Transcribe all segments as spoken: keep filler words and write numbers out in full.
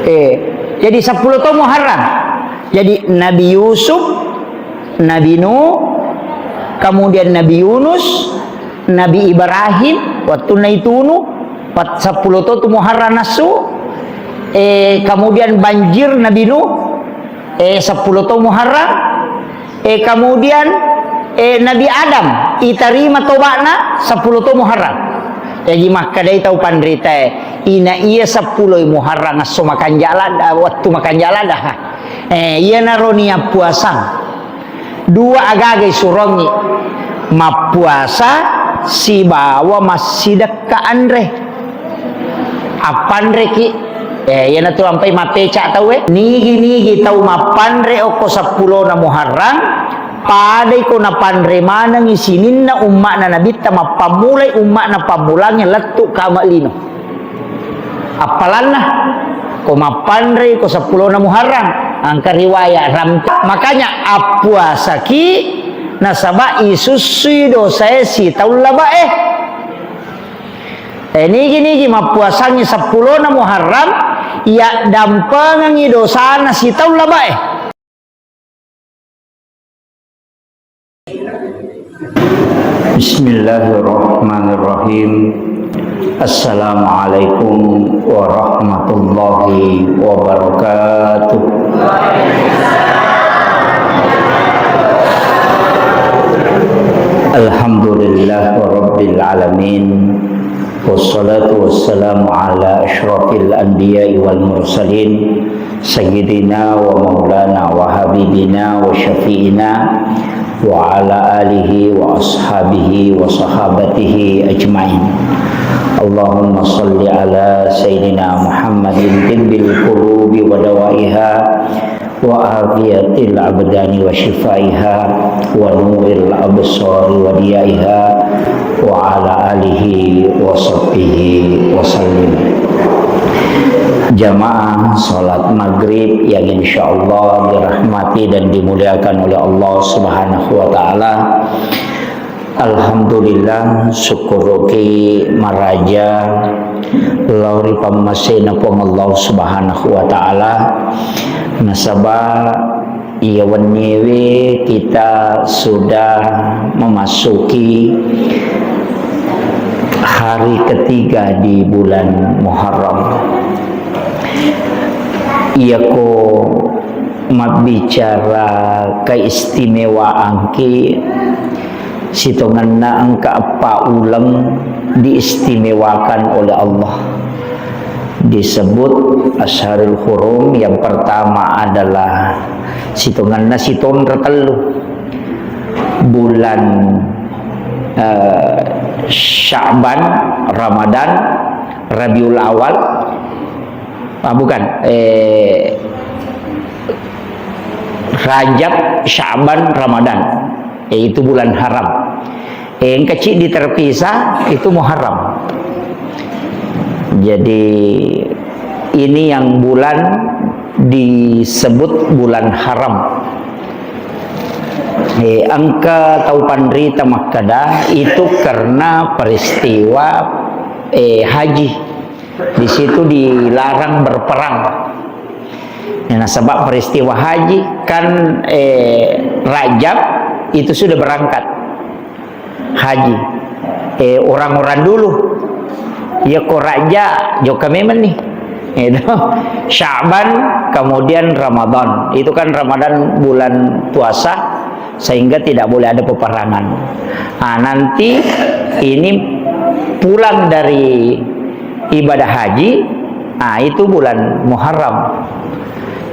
Eh, jadi seppulo to Muharram. Jadi Nabi Yusuf, Nabi Nuh, kemudian Nabi Yunus, Nabi Ibrahim, wattunna itunu, pat-, seppulo to tu Muharram nassu. Eh, kemudian banjir Nabi Nuh, eh, seppulo to Muharram. Eh, kemudian, eh, Nabi Adam itarima toba'na seppulo to Muharram. Jaji makkedai tau panritae, ina iya seppulo Muharram esso makanja ladda, wettu makanja ladda. Eh, iyanaro niat puasang. Dua agaga isurongi, mappuasa sibawa massidekka anre. Appanreki, eh, iyanatu ampai mappeca tauwe. Nigi-nigi tau mappanre okko seppulona Muharram, padaiko napanre manengi sininna umma'na Nabitta, mappammulai umma'na pammulangnge lettu kama lino. Appalanna, ko mappanre ko seppulona Muharram, angka riwaya rampe. Makanya appuasaki nasaba isussui dosae sitaung labae. Eh, nigi-nigi mappuasangngi seppulona Muharram, yaddampengengngi dosana sitaung labae. Bismillahirrahmanirrahim. Assalamualaikum warahmatullahi wabarakatuh. Alhamdulillah rabbil alamin. Wassalatu wassalamu ala asyrafil anbiya'i wal mursalin, sayyidina wa maulana wa habibina wa syafi'ina wa ala alihi wa ashabihi wa sahabatihi ajmain. Allahumma salli ala sayyidina Muhammadin tibbil qulubi wa dawaiha wa afiyatil abdani wa syifaiha wa nuril absari wa diyaiha wa ala alihi wa sahbihi wa sallim. Jamaah salat maghrib yang insyaallah dirahmati dan dimuliakan oleh Allah Subhanahu wa taala. Alhamdulillah, syukuruki maraja lao ri pammasena Puang Allah Subhanahu wa taala. Nasaba iya wenniewe kita sudah memasuki hari ketiga di bulan Muharram. Iyako mabbicara keistimewaanki, sitongenna engka eppa uleng diistimewakan oleh Allah. Disebut Asharul Hurum, yang pertama adalah sitongenna sitonre tellu. Bulan, eh, Sya'ban, Ramadan, Rabiul Awal. Ah, bukan. Eh, Rajab, Sya'ban, Ramadan. Eh, itu bulan haram. Eh, engka ciddi terpisah, itu Muharram. Jadi, ini yang bulan disebut bulan haram. Eh, engka tau panrita makkeda, itu karena peristiwa, eh, haji. Di situ dilarang berperang. Ya, nasaba peristiwa haji kan, eh, Rajab itu sudah berangkat haji. Eh, orang-orang dulu, ya ko Raja, jokka memang nih. Itu Sya'ban, kemudian Ramadan. Itu kan Ramadan bulan puasa, sehingga tidak boleh ada peperangan. Ah, nanti ini pulang dari ibadah haji, ah, itu bulan Muharram.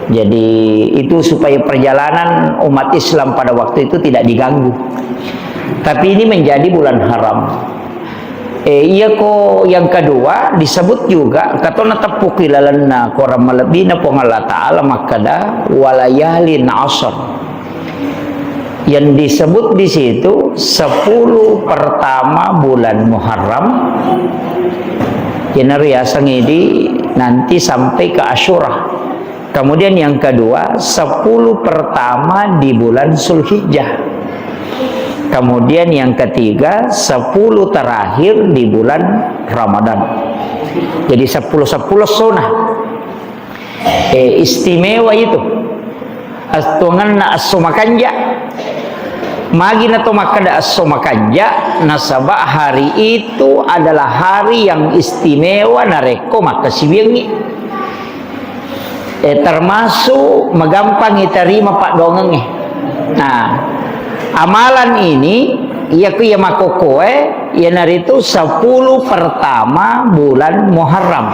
Jadi, itu supaya perjalanan umat Islam pada waktu itu tidak diganggu. Tapi ini menjadi bulan haram. Eh, iya ko yang kedua disebut juga, katona teppuki lalenna korang malebbina Puang Allah Ta'ala makkeda, "Walayalin asr." Yang disebut di situ sepuluh pertama bulan Muharram, yang riaseng idi nanti sampai ke Asyura. Kemudian yang kedua, sepuluh pertama di bulan Zulhijjah. Kemudian yang ketiga, sepuluh terakhir di bulan Ramadan. Jadi sepuluh sepuluh sunnah. Eh, istimewa itu. Astongenna esso makanja. Magi na to makkeda esso makanja, nasaba hari itu adalah hari yang istimewa narekko makkasiwiangngi. Eh, termasuk magampang iterima paddoangengnge. Nah, amalan ini, iya ku iya makkokkoe, iyanaritu sepuluh pertama bulan Muharram.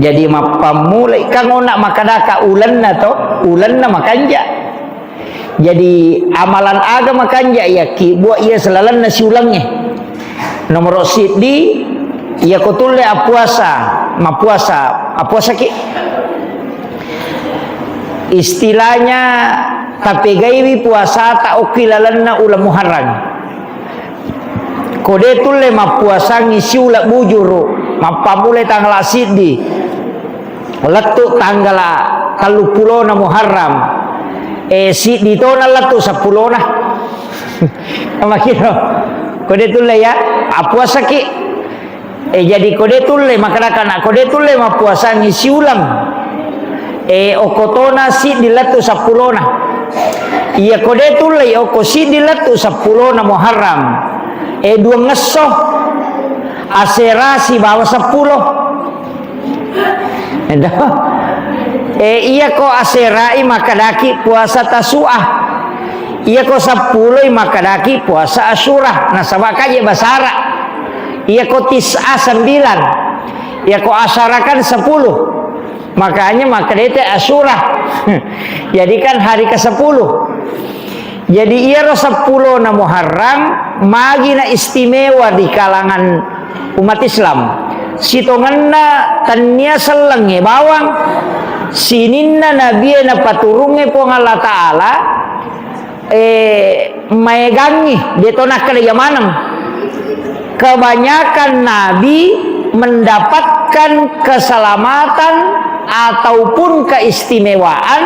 Jadi, mappammulai, kan onna makkadaka ulenna to, ulenna makanja. Jadi, amalan aga makanja iyakki buat iya selalenna siulengnge. Nomoro siddi, iyako tulle appuasa, mappuasa, appuasaki. Istilahnya, tapegaiwi puasata okki lalenna uleng Muharram. Ko de tulle mappuasangngi siuleng bujuru, mappammulai tanggal siddi, lettu tanggal telluppulona Muharram, eh, siddi tona lettu seppulona. Makiro, ko de tulle ya, appuasaki. Eh, jadi ko de tulle, makkedaka na, ko de tulle mappuasangngi siuleng. Eh, okko tona siddi lettu seppulona. Iya ko de tulle okko siddi lettu seppulona Muharram. Eh, duangngesso. Asera sibawa seppulo. Edo. Eh, iya ko aserai makkedaki puasa Tasu'ah. Iya ko seppuloi makkedaki puasa Asyura. Nasaba kaje basara. Iya ko tis'a sembilan. Iya ko asyara kan sepuluh. Makanya makkedete Asyura. Jadi kan hari kesepuluh. Jadi iyaro seppulona Muharram magina istimewa di kalangan umat Islam. Sitongenna tennia sellengnge bawang sininna nabie napaturungnge Puang Allah Ta'ala, eh, maegangngi, de to nakkeda iya maneng. Kebanyakan nabi mendapatkan keselamatan ataupun keistimewaan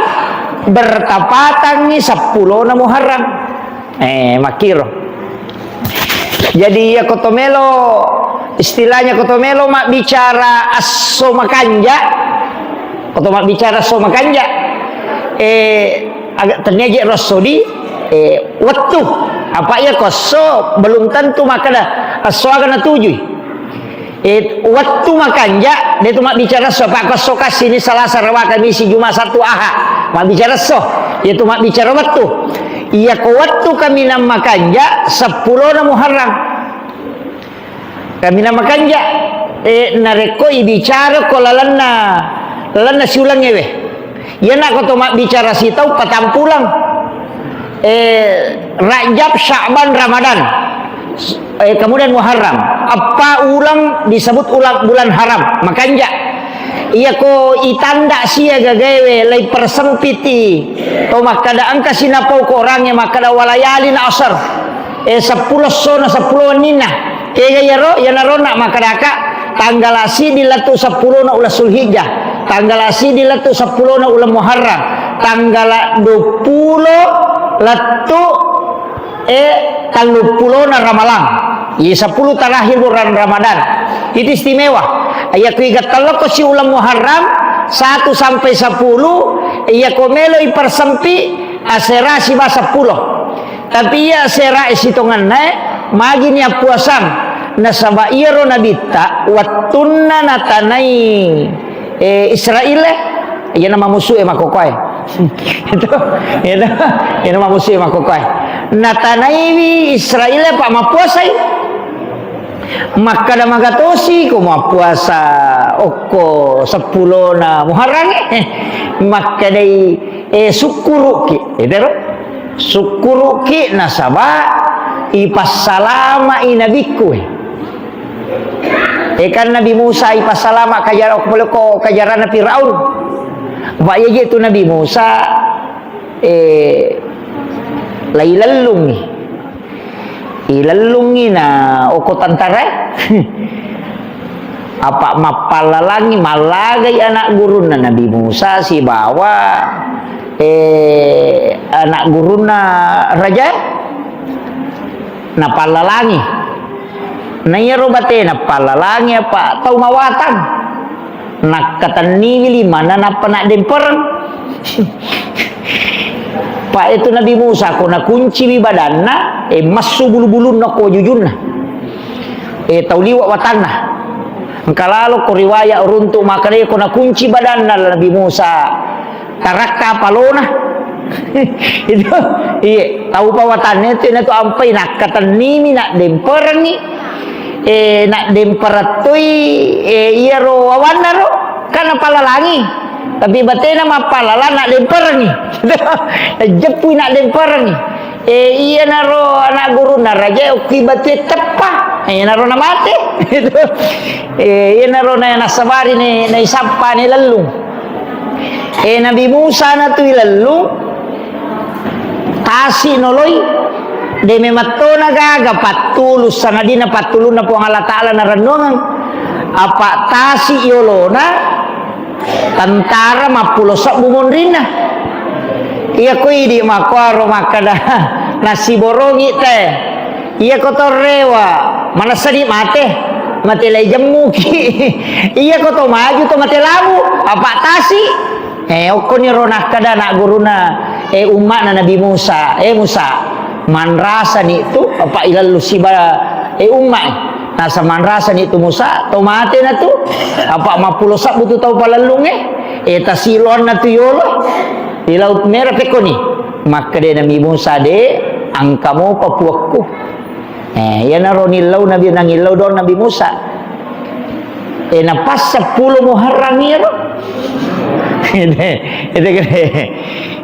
bertepatangngi seppulona Muharram. Eh, makkiro. Jadi, iya ko to melo, istilahnya ko to melo mabbicara esso makanja, ko to mabbicara esso makanja, eh, agak tennia je ro esso di, eh, wettu. Apa iya ko esso belum tentu makkeda esso aga natujui. Eh, wettu makanja, de tu mabbicara esso, apa ko esso kasini Salasa, Raba, Kamisi, Juma, Sabtu, Aha. Mabbicara esso, iya tu mabbicara wettu. Iya ko wettu kaminang makanja, seppulona Muharram. Kaminang makanja, eh, narekko ibicara ko lalenna, lalenna siulengngewe. Iyana ko to mabbicara sitau patampuleng. Eh, Rajab, Sya'ban, Ramadan. Eh, kemudian Muharram. Eppa uleng disebut ulang, bulan haram. Makanja. Iya ko itanda sia gagaewe lai persempiti. To makkada engka sinapau ko orangnge makkada walayalin asar. Eh, seppulo essona, seppulo wenninna. Kega iyaro? Iyanaro na makkadaka, tanggala siddi lettu seppulona uleng Sulhijjah, tanggala siddi lettu seppulona uleng Muharram, tanggala duappulo lettu, eh, telluppulona Ramalang. Iye, sepuluh terakhir bulan Ramadan. Itu istimewa. Iya ku iga tellokko si uleng Muharram, satu sampai sepuluh, iya ko melo ipersempi, asera siba seppulo. Tapi iya sera sitongenna, eh, magini appuasang. Nasaba iyaro nabitta wettunna natanai, eh, Israel, eh, iyana mamusu e makkokoe. Itu, itu, iyana mamusu e makkokoe. Natanaiwi Israel, Pak, mappuasai. Makkada magatosi ko mappuasa okko seppulona Muharram, eh. Makkadai, eh, sukkuruki. Itu ro. Sukkuruki nasaba ipassalama'i nabikku, eh. Eh, kan Nabi Musa ipassalama kajara-, ko kajarana Firaun. Ba iya je tu Nabi Musa, eh, lailellungi. Ilellungi na okko tantara. Apa mappallalangi, mallagai anak gurunna Nabi Musa sibawa, eh, anak gurunna raja, napallalangi. Na iyaro batena pallalangi apa tau mawatang. Nakkatenniwi limanna nappa naddempereng. Pa itu Nabi Musa, ko nakunciwi badanna, eh, massu bulu-bulunna ko wajujunna. Eh, tau liwa watanna. Engka lalo ko riwaya runtu makkeda ko nakunci badanna Nabi Musa, tarakka palona. Itu, iye, tau pa watanna itu, na tu ampai nakkatennimi, naddemperengi. Eh, naddemperettoi, eh, iyaro wawanna ro, kan napalalangi. Tapi batena mappalala, naddemperengi. Jeppui naddemperengi. Eh, iyanaro ana gurunna raja, okki batue teppa. Eh, iyanaro namate. Eh, iyanaro na, nasabari ne, naisappa ne lellung. Eh, Nabi Musa natu ilellung, tasi noloi, de memettona gaga pattulu, sangadinna pattulunna Puang Allah Ta'ala narennuangeng. Apa tasi yolona, tentara mappulo sebbu monrinna. Iya ko idi makkuaro makkeda, nasiborongi te. Iya ko torrewa, manessani mate. Mate lai jemmuki. Iya ko to maju to mate labu, apa tasi. Eh, okkoniro nakkeda na guruna, eh, umma'na Nabi Musa, eh, Musa, manrasani tu, apa ilallu siba, eh, umma'i. Nasa manrasani tu Musa, to mate na tu, apa mappulo sebbu tu tau palellungnge, eh, tasiloanna tu yolo, di Laut Merah pekkoni. Makkeda Nabi Musa, de, engka mopa puakku. Eh, iyanaro nillau Nabi, nangillau doang Nabi Musa. Eh, na pas seppulo Muharram iyaro. Itu, itu kan.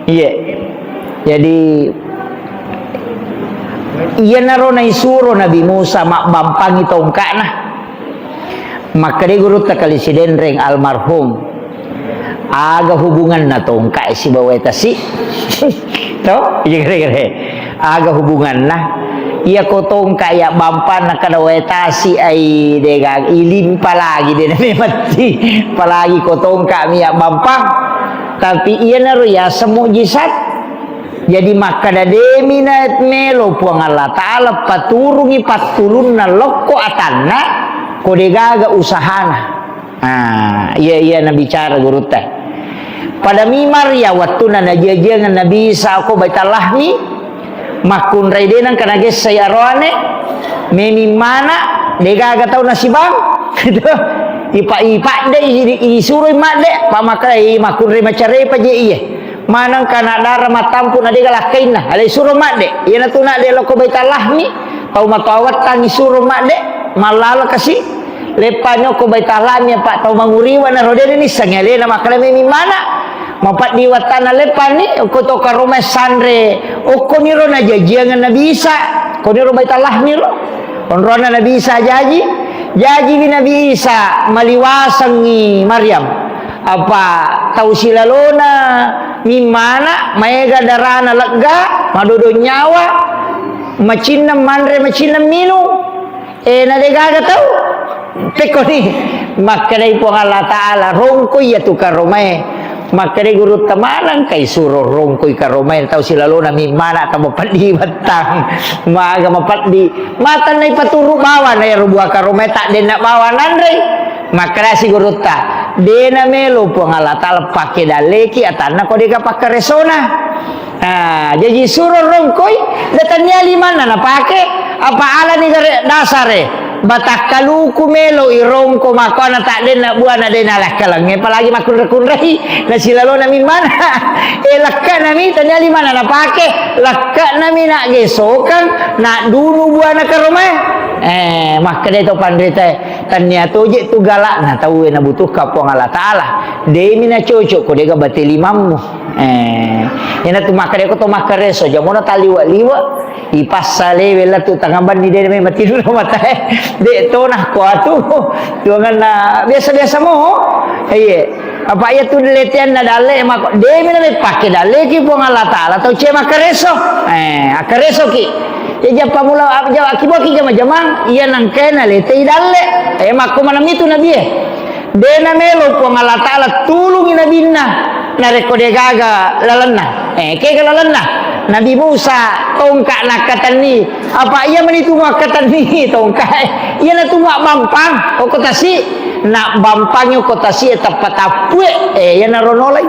Iya. Jadi, iyanaro naisuro Nabi Musa mabbampangi tongka'na. Makkeda gurutta Kali Sidenreng almarhum, aga hubunganna tongka sibawa tasi? To? Iya, kira-kira. Aga hubunganna? Iya ko tongka ya bampanna kada wae tasi ai dega ilimpa lagi de na memetti. Apalagi ko tongka mi ya bampang. Tapi iyanaro ya semujizat. Jadi makkeda demi na melo Puang Allah Ta'ala paturungi pattulunna lokko atanna ko degaga usahana. Ah, iya, iya nabicara gurutta. Pada mimar ya wattunna najiajiangeng Nabi Isa ko Baitul Lahmi, makkunrai de nengka nagessai aroane, memimmana, degaga tau nasibang. Ipa-, ipadde, i-, isuroi madde, pa makkai makkunrai macarepa je iye. Maneng kana dara mattampu na dega lakkainna, ale suro madde. Iyanatu nadde lokko Baitul Lahmi, tau matoa wettang isuro madde, mallala kasi. Leppani okko Baitul Lahmi, apa tau manguriwa na rodeni nissengi alena makkeda memimmana. Mapaddi wattanna leppani okko to karomai sanre, okkoniro najajiangeng Nabi Isa, koniro Baitul Lahmi ro. Onronna Nabi Isa jaji, jajiwi Nabi Isa maliwasengngi Maryam. Apa tau silalona mimmana, maega darana legga, madodo nyawa, macinneng manre, macinneng minung. Eh, na degaga tau. Pekkoni makkedai Puang Allah Ta'ala, rongkoi iyatu karomae. Makkedai gurutta, maneng kai suro rongkoi karomae tau silalona mimmana, tau mapeddi wettang. Maga mapeddi. Matanna ipaturu bawana ero bua karomae, taddenna bawa nanrei. Makkedasi gurutta, dena melo Puang Allah Ta'ala pake dalleki atanna ko dega pakkaresona. Ah, jaji suro rongkoi, de tannia limanna napake, apa alani gare dasare. Batakkaluku melo irongko makkuana taddenna buana de nalakkalengnge, apalagi makkunre-kunrei, nasilalona mimmana. Eh, lakkanami tannia limanna napake, lakkanami naggesokang, nadunu buana karomae. Eh, makkeda to panritae, tannia toje tu galakna tauwe nabutuhkan Puang Allah Ta'ala. Demi nacocok ko dega bate limammu. Eh, iyanatu makkedai ko to makkareso, jamona taliwa-liwa, ipassa lewe latu tangabanni de memang tidur matae. De tona ko atu. Tuanganna biasa-biasa mo. Iye. Apa iyatu leteanna dalle mako, demi na pake dalleki Puang Allah Ta'ala tau ce makkareso. Eh, akkaresoki. Ya jappa mula, apa jawab akiboki jama-jamang, iya nangkena letei dalle. Eh, makko manamitu nabie. De namelo Puang Allah Ta'ala tulungi nabinna narekko degaga lalenna. Eh, kega lalenna? Nabi Musa tongka nakkatenni. Apa iya manitu makkatenni tongka? Eh, iyanatu mabbampang okko tasi. Nabbampangi ko tasi'e tappa-tappue, eh, iyanaro nolai.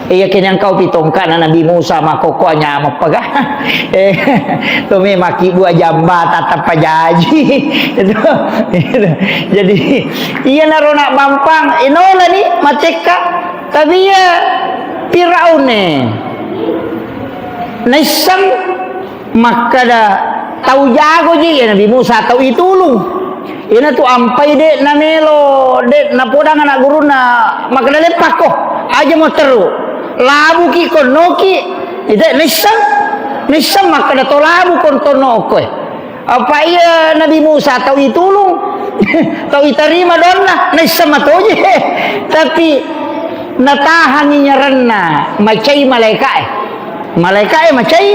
Iya, kenyang kau pi tongkana Nabi Musa, makkokko anyameng paga. Eh, to me makkibua jamba tatappa jaji. Itu, itu. Jadi, iyanaro nabbampang, eh, nolani matekka. Tapi iya Firaun e naisseng makkeda tau jago je iya Nabi Musa, tau itulung. Iyanatu ampai de namelo, de napodang anak gurunna makkeda leppakko, aja mo teru. Labuki konnoki, ite naisseng, naisseng makkeda to labu kontonno okkoe. Apa iya Nabi Musa tau itulung, tau itarima doanna, naisseng matoje. Tapi natahangi nyaranna, macai malaikae. Malaikae macai.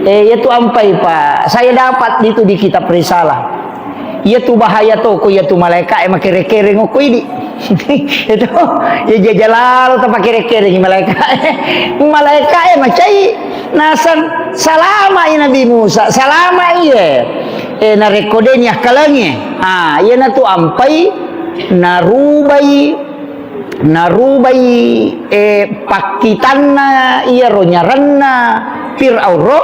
Eh, iyatu ampai, Pak. Saya dapat itu di kitab risalah. Iyatu bahaya to ko iyatu malaikae makere-kere ngokko idi. Itu, ya jajalalo tapakere-kere malaikae. Malaikae macai naseng salama i Nabi Musa, salama iye. Eh, narekko de ni akkalengnge. Ah, iyanatu ampai narubai narubai, eh, pakkitanna iyaro nyaranna Firaun ro,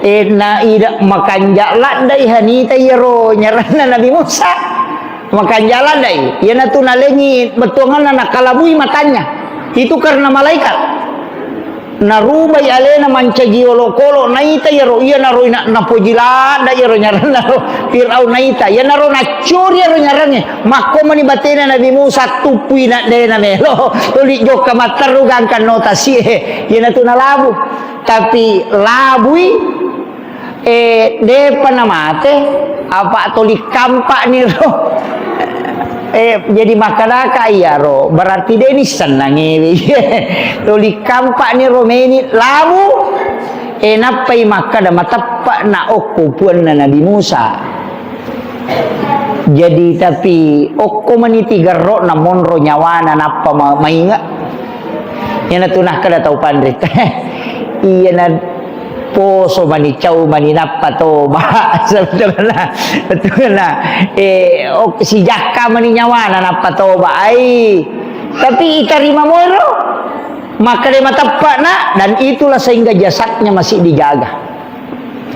eh, na ida makanja laddai hanita iyaro nyaranna Nabi Musa. Makanja laddai, iyanatu nalengi bettuanganna nakalabui matanya. Itu karena malaikat. Narubai alena mancaji olokolo, naita iyaro, iyanaro ina-, napoji ladda iyaro nyaranna ro Firaun naita. Iyanaro naccuri iyaro nyarangnge. Makko mani batena Nabi Musa tuppui na de namelo. Tuli jokka matteru gangkanno tasie. Iyanatu nalabu. Tapi labui Eh, depa namate, apa toli kampa'ni ro. Eh, jadi makkedaka iyaro, berarti de ni sennangewe. Toli kampa'ni ro meni labu. Eh, nappai makkeda mateppe'na okko puanna Nabi Musa. Jadi, tapi okko mani tigerro'na monro nyawana nappa ma-, mainge. Iyanatu nakkeda tau panrita. Iyana poso mani, cau mani, nappa toba. Sebetulna, betulna, eh, ok, sijakka mani nyawana, nappa toba. Ai, tapi itarima moiro, makkeda mateppe'na, dan itulah sehingga jasadnya masih dijaga.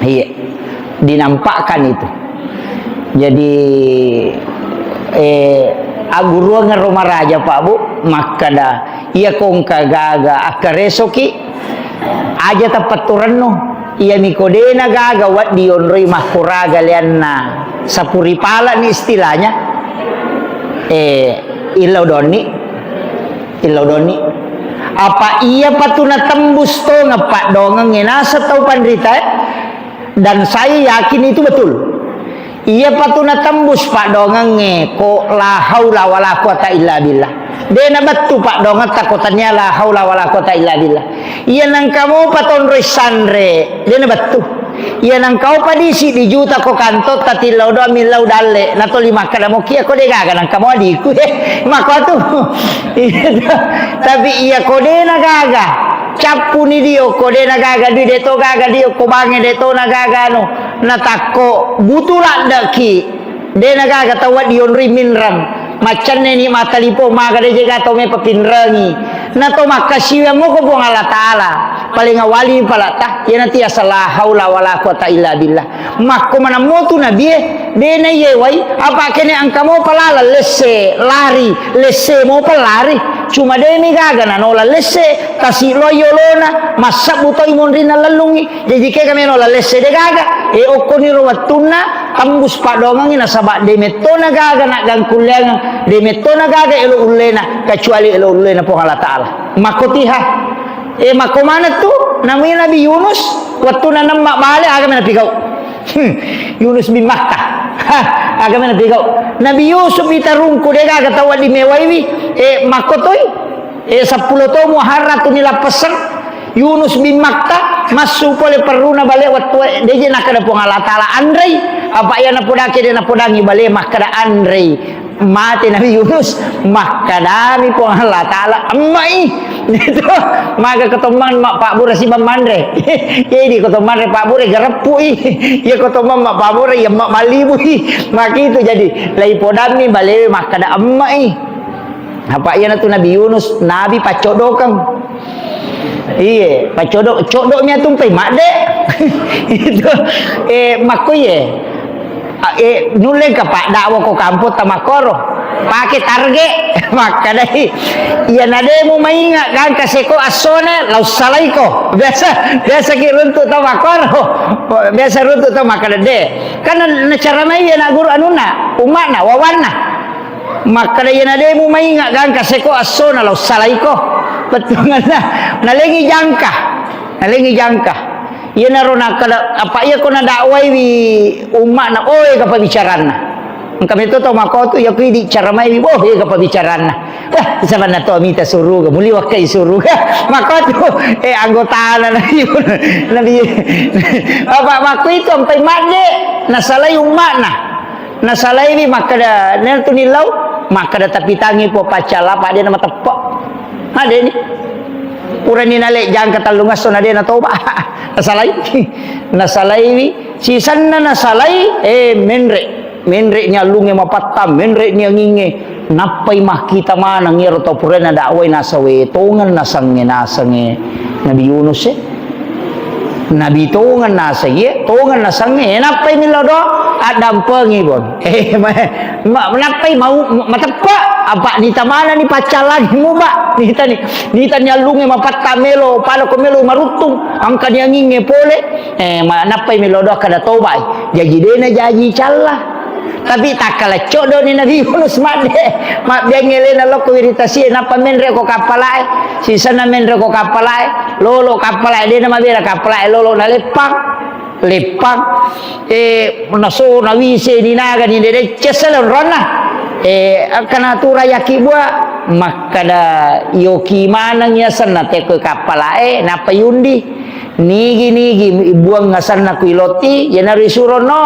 Iya, dinampakkan itu. Jadi, eh, agguruang ro maraja, Pak, Bu, makkeda, iya kongka gaga akkaresoki, aja tapatturennu. Iya miko dena gaga waddi onroi makkuraga leanna sapuri pala ni istilahnya. Eh, illau donni. Illau donni. Apa iya patu natembus tongeng paddoangengnge naseng tau panrita, eh? Dan saya yakin itu betul. Iya patu natembus paddoangengnge ko la haula wala quwata illa billah. De nabettu paddoangetta ko tania la haula wala quwata illa billah. Iya nangka mopa tonroi sanre, de nabettu. Iya nangka mopa disi dijuta ko kantotta tillau doa millau dalle, natoli makkeda mokia ko de gaga nangka mo adiku, eh, mako atu. Iya, tapi iya ko de na gaga, cappuni dio ko de na gaga dui, de to gaga dio ko bange, de to na gaga anu, natakko butu laddeki. De na gaga tau wedding yonroi minreng. Maccanne ni mattalipong, maga de je gaga tau mepa pinrengi. Na to makkasiwiang moko Puang Allah Taala. Paling awali palatta, iyanatu yaseng la haula wala quwata illa billah. Makko manammo tu nabie, de na iyewai, apa kene engka mopa laleng lesse, lari, lesse mopa lari. Cuma de mi gaga nanola lesse, tasi lo yolona, massebbu toi monrinna lellungi. Jaji kega melo lalesse de gaga, e okkoniro wettunna tembus paddoangengngi nasaba de mettona gaga naggangkulleangeng, de mettona gaga elo ullena, kecuali elo ullena Puang Allah Taala. Makkotiha, e makko maneng tu, namui Nabi Yunus, wettunna nemma bale aga mena pigau. Hmm, Yunus bin Matta. Ha, aga mena pigau. Nabi Yusuf itarungku de gaga tau wedding mewaiwi, e makkotoi. Eh, seppulo to muharratu ni lappesseng Yunus bin Matta, massu pole perruna bale wettu e, de je nakkeda Puang Allah Taala anrei, apa iya napodake de napodangi bale makkeda anrei. Mate Nabi Yunus, makkedami Puang Allah Ta'ala, "Emma'i." Itu, maga ko tommang ma-, pabbura siba manre. Jadi ko to manre pabbura, gareppu'i. Iya ko tommang ma-, pabbura, iya ma-, mallibui. Makitu jadi, laipodammi balewe makkeda, "Emma'i." Apa iyanatu Nabi Yunus, Nabi paccodokeng. Iye, paccodo-, codomi atumpai madde. Itu, eh, makko iye. A, eh, nulle engka paddakwa ko kampong tamakkoro. Pake target. Makkedai, "Iya nade mumainga gangka seko assona, laussalaiko." Biasa, biasa ki runtuk tau makkoro. Biasa runtuk tau makkeda, "De." Kan na-, nacaramai iya na guru anunna, umma'na, wawanna. Makkeda, "Iya nade mumainga gangka seko assona, laussalaiko." Bettuanna, nalengi jangka. Nalengi jangka. Iyanaro nakkeda, apa iya ko nadakwaiwi umma'na, oh, ega pabicaranna. Engka meto tau makotu, iya ko idi caramaiwi, oh, ega pabicaranna. Wah, sabanna to mita suruga, muli wakkai suruga. Makotu, eh, anggotana Nabi, Nabi. Apa makku itu ampai madde, nasalai umma'na. Nasalaiwi makkeda, nentu nillau, makkeda tapitangi po paccalla, apa de namateppe. Madeni. Purani nale jangka tellung esso na de natoba. Nasalai. Nasalaiwi. Sisanna nasalai, eh, menre. Menre ni allunge mapatta, menre ni anginge. Nappai makkita maneng iyaro tau purana dakwai nasawe tongeng nasangnge nasangnge Nabi Yunus e. Nabi tongeng naseng iye, tongeng nasengnge, eh, nappai millau doa, addampengi, Bang. Eh, ma-, ma-, nappai mau, ma-, mateppe, apa nita manani paccallani muba, nitani, nitani allungnge mapatta melo, pada ko melo maruttung, angkani angingnge pole, eh, ma-, nappai millau doa kada tobai. Jaji dena jaji calla. Tapi takkala codoni Nabi Yunus madde, mabbiang elena lokko wiritasi, nappa menre ko kappalae, sisenna menre ko kappalae, lolo kappalae, dena mabela kappalae, lolo naleppang, leppang, eh, naso, nawise, ninagani, dede, cessele onronna, eh, akkana tura yaki bua, makkada yoki maneng yasenna teko kappalae, nappa yundi. Nigi-nigi buang asanna kui lotti, iyanaro isuro no.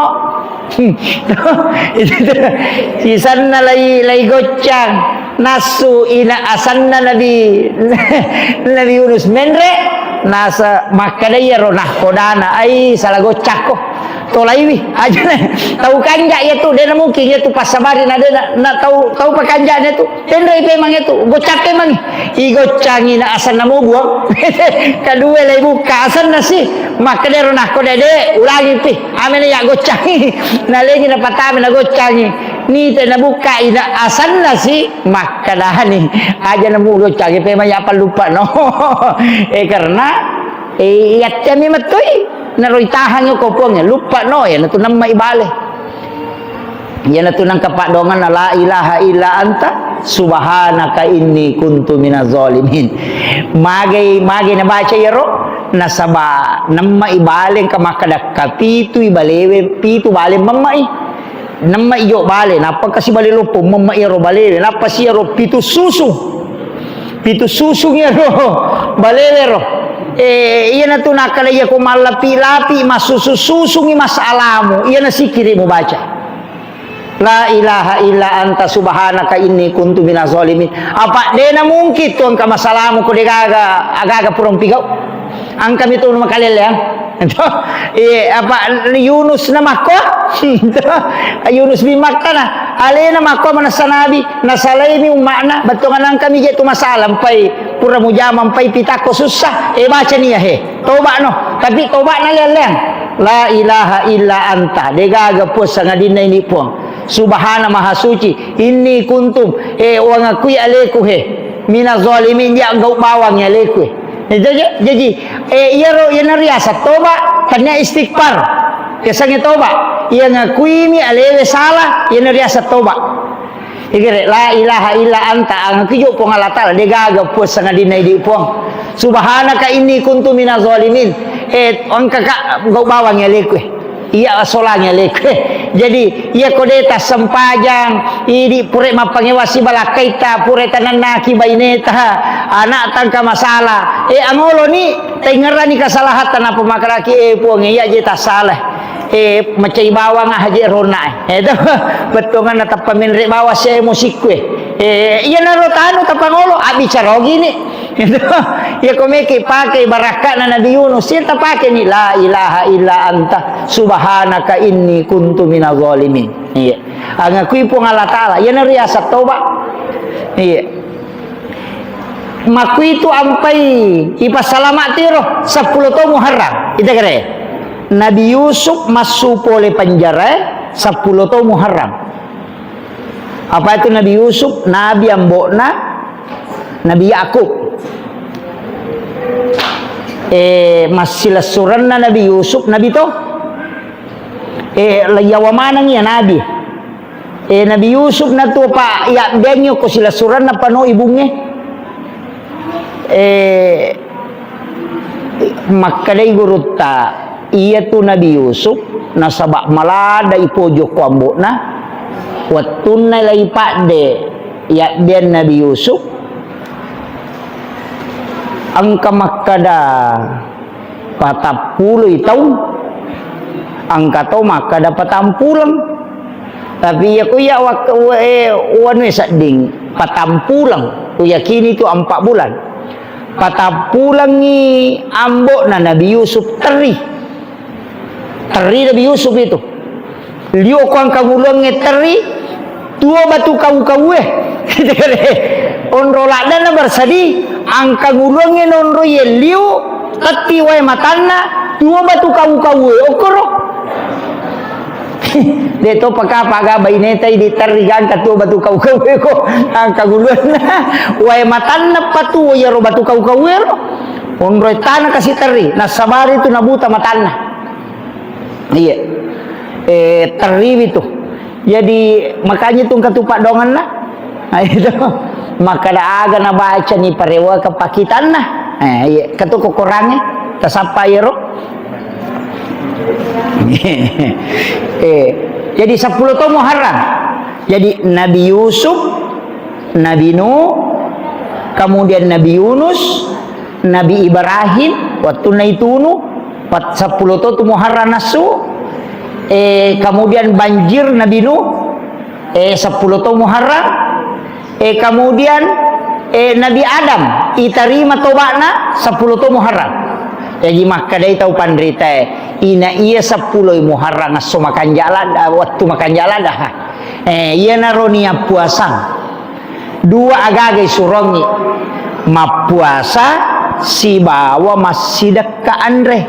Sisanna lai, lai goccang. Nassu ina asanna Nabi, Nabi Yunus menre, nasa makkada iyaro nahkodana, ai, sala goccakko. Tolaiwi, aja na. Tau kanja iyatu, dena mungkin iyatu passabari na dena, na tau, tau pakanjana tu. Tenrei pemang itu, goccakke mangi. Igoccangi na asanna mubuang. Kadua lai bukka asanna si. Makkedero nakko dede, ulangi pi. Amena ya goccangi. Nalengi na patame na goccangi. Nite na bukka ina asanna si. Makkedani. Aja na mu goccangi pemang ya pallupa no. Eh, karena, eh, yattemi mettui. Naroi tahangi ko puangnge. Luppa no, ya natu namma ibale. Iyanatu nengka paddoangenna, "La ilaha illa anta subhanaka inni kuntu minaz zalimin." Magai, magai nabaca iyaro, nasaba nemma'i bale engka makkada kapitui balewe, pitu bale memma'i. Nemma'i jo bale, nappa kasi bale loppo, memma'i iyaro balewe, nappa si iyaro pitu susu. Pitu susung iyaro balewe ro. Eh, iyanatu nakkada iyako mallapi-lapi massusu-susungi masalamu, iyana sikiri mubaca. La ilaha illa anta subhanaka inni kuntu minaz zalimin. Apa dena mungkin tu engka masalamu ko degaga, agaga purang pigau. Angkami tu makaleleang. Iya, apa Yunus na makko? Yunus bin Matta na. Alena makko manessa nabi, nasalaimi umma'na, bettuanna angkami je tu masalah, mpai pura mujama, mpai pitakko sussa. Eh, baca nia he. Toba no. Tapi toba na leleang. La ilaha illa anta. Degaga puang sangadinna ini puang. Subhana maha suci. Inni kuntum. Eh, uangakui aleku he. Mina zalimin, dia gau bawang aleku he. Itu je. Jadi, eh, iyaro, iyana riasa toba, tania istighfar. Biasanya toba. Iya ngakuimi alewe salah, iyana riasa toba. Igere, la ilaha illa anta, angkijo Puang Allah Ta'ala, degaga puang sangadinna idi puang. Subhanaka inni kuntu mina zalimin. Eh, engka ka, gau bawang aleku. Iya asolangi aleku. Jadi, iya kode tassempajang, idi pure mappangewa sibalakkaita, pure tanannaki baineta, anak tangka masalah. Eh, angoloni, taingerani kasalahatta napa makaraki, eh, puang, iya je tassalah. Eh, macai bawang aja rona, eh. Eh, itu, bettuanna tappa menre bawang si emosikku, eh. Eh, iyanaro tanu tappa ngolo, abbicara ogini. Itu, iya ko meki pakai barakka'na Nabi Yunus, iya tapake ni, "La ilaha illa anta, subhanaka inni kuntu minaz zalimin." Iya. Angakui Puang Allah Ta'ala, iyanaro riaseng toba. Iya. Makkuitu ampai ipassalama tiro seppulo to Muharram. Ita kere. Nabi Yusuf massu pole penjara, eh, seppulo to Muharram. Apa itu Nabi Yusuf? Nabi ambo'na Nabi Yakub. Eh, massilessurenna Nabi Yusuf, Nabi to. Eh, laiyawa maneng iya Nabi. Eh, Nabi Yusuf natu apa yabbengi ko silessurenna pano ibungnge. Eh, makkedai gurutta, iyatu Nabi Yusuf nasaba malada ipojo ko ambo'na, wettunna laipadde yabbeang Nabi Yusuf, engka makkeda patappuloi taung, engka to makkeda patampuleng. Tapi iya ku iya wak-, wa-, eh, wanue sedding, patampuleng. Kuyakini tu empat bulan. Patappulengngi ambo'na Nabi Yusuf terri. Terri Nabi Yusuf itu. Liu ko angkanguluangnge terri, tuo batu kau-kaue. Onro laddanna bersadi, angkanguluangnge nonro ye liu, tetti wae matanna, tuo batu kau-kaue. Okkoro. De to pakapa ga baineta idi terri gangka tuo batu kau-kaue ko. Angkanguluanna, wae matanna patuo iyaro batu kau-kaue ro. Onroi tana kasi terri, nassabari tu nabuta matanna. Iya. Eh, terriwi tu. Jadi, makanya tu engka tu paddoangenna. Nah, itu. Makkeda aga nabaca ni parewa ke pakitanna. Eh, iya. Ketu kokorangnge. Tasappa iyaro. Eh, jadi seppulo to Muharram. Jadi Nabi Yusuf, Nabi Nuh, kemudian Nabi Yunus, Nabi Ibrahim, wettunna itunu, pat-, seppulo to tu Muharram nassu, eh, kemudian banjir Nabi Nuh, eh, seppulo to Muharram, eh, kemudian, eh, Nabi Adam, itarima toba'na seppulo to Muharram. Jaji makkedai tau panritae, ina iya seppulo Muharram esso makanjala, wettu makanjala dah. Eh, iyanaro niat puasang. Dua agaga isurongngi, mappuasa sibawa massidekka anre.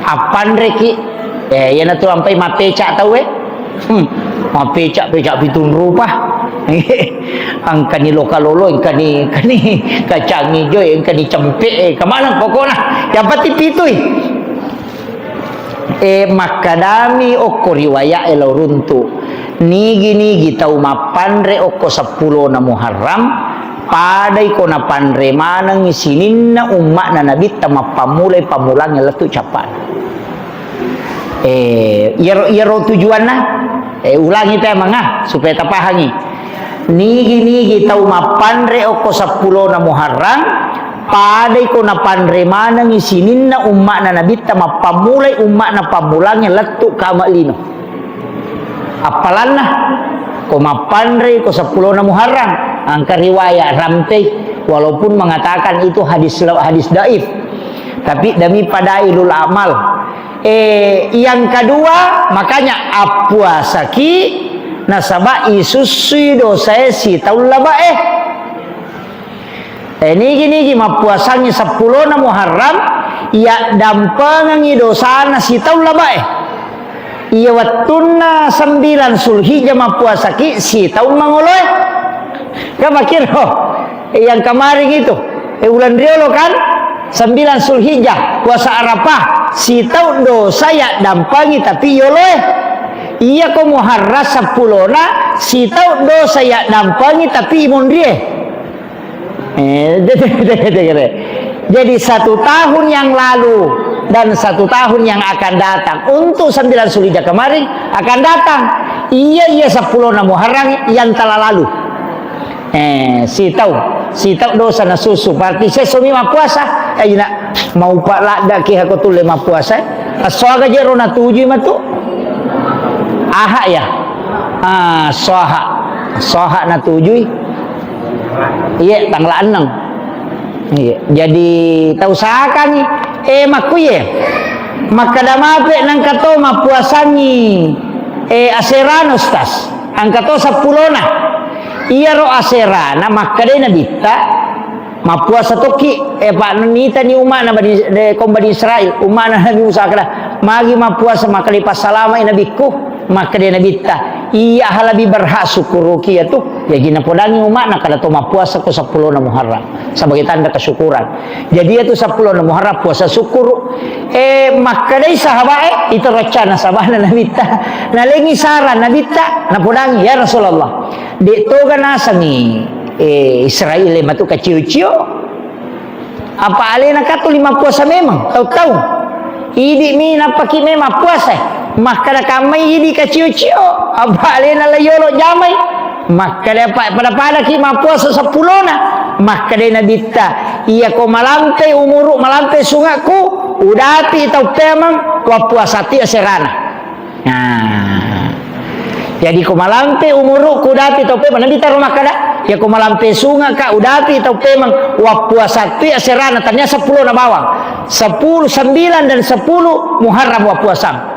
Appanreki, eh, iyanatu ampai mappeca tauwe. Hmm, mappeca-peca pitung rupa. Engkani loka lolo, engkani, engkani kacang ijo, engkani cempe, eh, kemana pokokna. Yang penting pitui. Eh, makkadami okko riwaya'e lao runtu, nigi-nigi tau mappanre okko seppulona Muharram, padai ko napanre manengngi sininna umma'na Nabitta mappammulai pammulangnge lettu cappa'na. Eh, iyaro, iyaro tujuanna, eh, ulangi pemang, ah, supaya tapahangi. Nigi-nigi tau mappanre okko seppulona Muharram, padai ko napanre manengngi sininna umma'na Nabitta mappammulai umma'na pammulangnge lettu kama lino. Appalanna, ko mappanre ko seppulona Muharram, angka riwayat rampei, walaupun mengatakan itu hadis, hadis daif, tapi demi fadailul amal. Eh, yang kedua, makanya appuasaki nasaba isussui dosae sitaung labae. Eh, nigi-nigi mappuasangngi seppulona Muharram, yaddampengengngi dosana sitaung labae. Iya wettunna sembilan Sulhijjah mappuasaki sitaung mangoloe. Kan makkiro, eh, yang kemarin itu, eh, ulan riolo kan, sembilan Sulhijjah, puasa Arafah, sitaung dosa yaddampengi tapi yoloe. Iya ko Muharram seppulona, sitaung dosa yaddampengi tapi imonrie. Eh, jadi satu tahun yang lalu dan satu tahun yang akan datang untuk sembilan Sulhijjah kemarin akan datang. Iya, iya, seppulona Muharram yang telah lalu. Eh, sitau, sitau dosa nasusu. Berarti sesomi mappuasa. Eh, ina, mau pak ladda ki hako tulle mappuasa. Esso aga je ro natujui matu? Aha ya? Ah, soha. Soha natujui. Iya, tanggal enam. Iya. Jadi tau sakangi, eh, makkuye. Makkada mape nangka to mappuasangi, eh, aserana, Ustaz. Angka to seppulona. Iyaro aserana makkadai Nabitta, mappuasa tokki, eh, pa nitani umma'na Bani, de, kaum Bani Israel, umma'na Nabi Musa kada, magi mappuasa makkadai passalamai nabikku, makkadai Nabitta, iya halabi berhak sukkuruki iyatu, jaji napodangi umma'na kada to mappuasa ko seppulona Muharram sebagai tanda kesyukuran. Jadi iyatu seppulona Muharram puasa sukkuru. Eh, makkadai sahabae, itu rencana sahabana Nabitta. Nalengi saran Nabitta, napodangi, "Ya Rasulullah, de toga nasengi, eh, Israel matu kacio-cio. Apa alena katu lima puasa memang, tau-tau. Idi mi nappaki memang puasa. Makkada kammai idi kacio-cio. Apa alena la yolo jamai." Makkada pa-, pada-padaki mappuasa seppulona. Makkadai Nabitta, "Iya ko malampe umuru, malampe sungakku, udapi tau pemang, wappuasati aserana." Nah. Jadi ko malampe umuruku, udapi tau pemang, Nabitta ro makkada, "Iya ko malampe sungaka, udapi tau pemang, wappuasati aserana." Tania seppulona bawang. Sepuluh, sembilan dan sepuluh Muharram wappuasang.